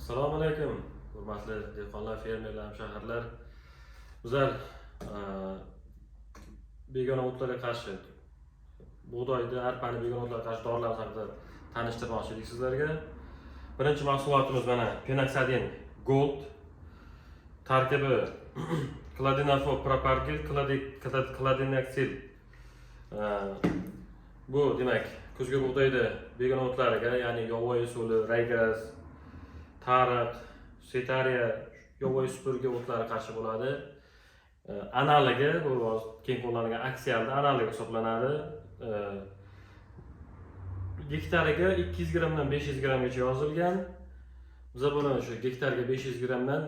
Assalomu alaykum, hurmatli dehqonlar, fermerlar, hamshaharlar. Bizlar begona o'tlarga qarshi, bug'doyni, arpani begona o'tlarga qarshi dorilar haqida tanishtirmoqchi edik sizlarga. Birinchi mahsulotimiz mana Pinoxadin Gold. Tarkibi klodinafop propargil, kladinaksil. Bu demak, kuzgi bug'doyda begona o'tlariga, ya'ni yovvoyi so'li, raygras, tariq, setariya, yovvoyi supurgi o'tlari qarshi bo'ladi. Analogi bu hozir keng qo'llanilgan Aksialni analogi hisoblanadi. Gektariga 200 grammdan 500 grammgacha yozilgan. Biza buni shu gektarga 500 grammdan,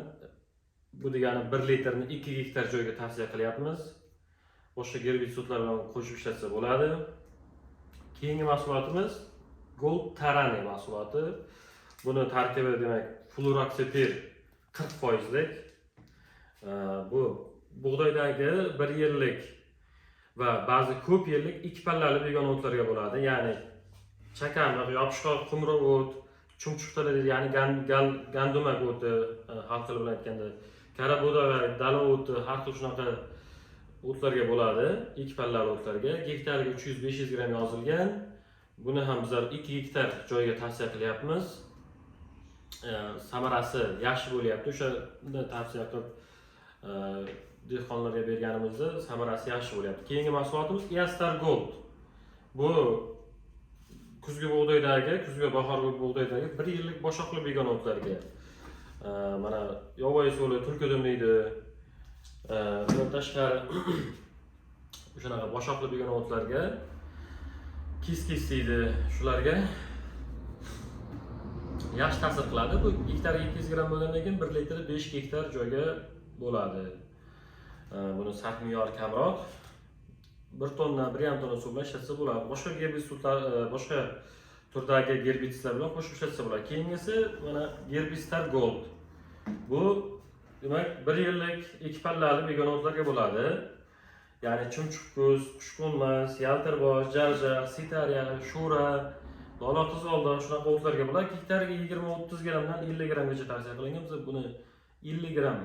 bu degani 1 litrni 2 gektar joyga tavsiya qilyapmiz. Boshqa gerbitsidlar bilan qo'shib ishlatsa bo'ladi. Keyingi mahsulotimiz Gold Tarani mahsuloti. Buni tarkibi demak fluroksepir 40 foizlik. Bu bug'doydagi bir yillik va ba'zi ko'p yillik ikki pallali begona o'tlarga bo'ladi. Ya'ni chakamiq, yopishqoq qumri o't, chumchuq tili deydi, ya'ni gandumak o'ti, xalq tili bilan aytganda, kara bug'doy, dala o'ti, har xil shunaqa o'tlarga bo'ladi, ikki pallali o'tlarga. Gektariga 300-500 gramm yozilgan. Buni ham bizlar 2 gektar joyga tavsiya qilyapmiz. Samarasi yaxshi bo'lyapti. O'shanda tavsiya qilib dehqonlarga berganimizda samarasi yaxshi bo'lyapti. Keyingi mahsulotimiz Eastar Gold. Bu kuzgi bug'doydagi, kuzgi, bahorgi bug'doydagi bir yillik boshoqli begona o'tlarga. Mana yovvoyi so'li, tulkidum deydi. Undan tashqari shunaqa boshoqli begona o'tlarga, kis-kis deydi, shularga yaxshi ta'sir qiladi. Bu gektariga 200 gramm bo'lgandan keyin 1 litri 5 gektar joyga bo'ladi. Buni sarf me'yori kamroq. 1 tonna, 1,5 tonna suv bilan ishlatsa bo'ladi. Boshqa gerbitsidlar, boshqa turdagi gerbitsidlar bilan qo'shib ishlatsa bo'ladi. Keyingisi mana Gerbistar Gold. Bu demak bir yillik ikki pallali begona o'tlarga bo'ladi. Ya'ni chumchuq ko'z, qushqo'nmas, yaltirbosh, jarjaq, sitariya, sho'ra, lola qizg'aldoq, shunaqa o'tlarga bo'ladi. Gektariga 20-30 grammdan 50 grammgacha tavsiya qilingan. Biz buni 50 gramm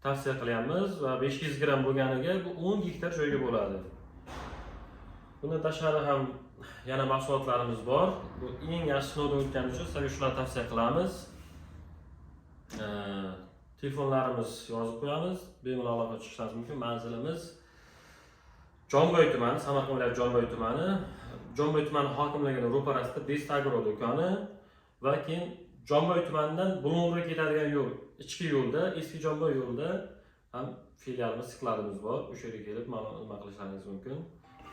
tavsiya qilyapmiz va 500 gramm bo'lganiga bu 10 gektar joyga bo'ladi. Bundan tashqari ham yana mahsulotlarimiz bor. Bu eng yaxshi sinovdan o'tgani uchun sizlarga shularni tavsiya qilamiz. Telefonlarimiz yozib qo'yamiz. Bemalol aloqaga chiqishingiz mumkin. Manzilimiz Jomboy tumani, Samarqand viloyati Jomboy tumani, Jomboy tumani hokimligini ro'parasida Best Agro do'koni va keyin Jomboy tumanidan Bulung'urga ketadigan yo'l, ichki yo'lda, eski Jomboy yo'lida ham filialimiz, skladimiz bor. O'sha yerga kelib nima qilishlaringiz mumkin.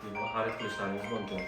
Bemalol xarid qilishlaringiz mumkin.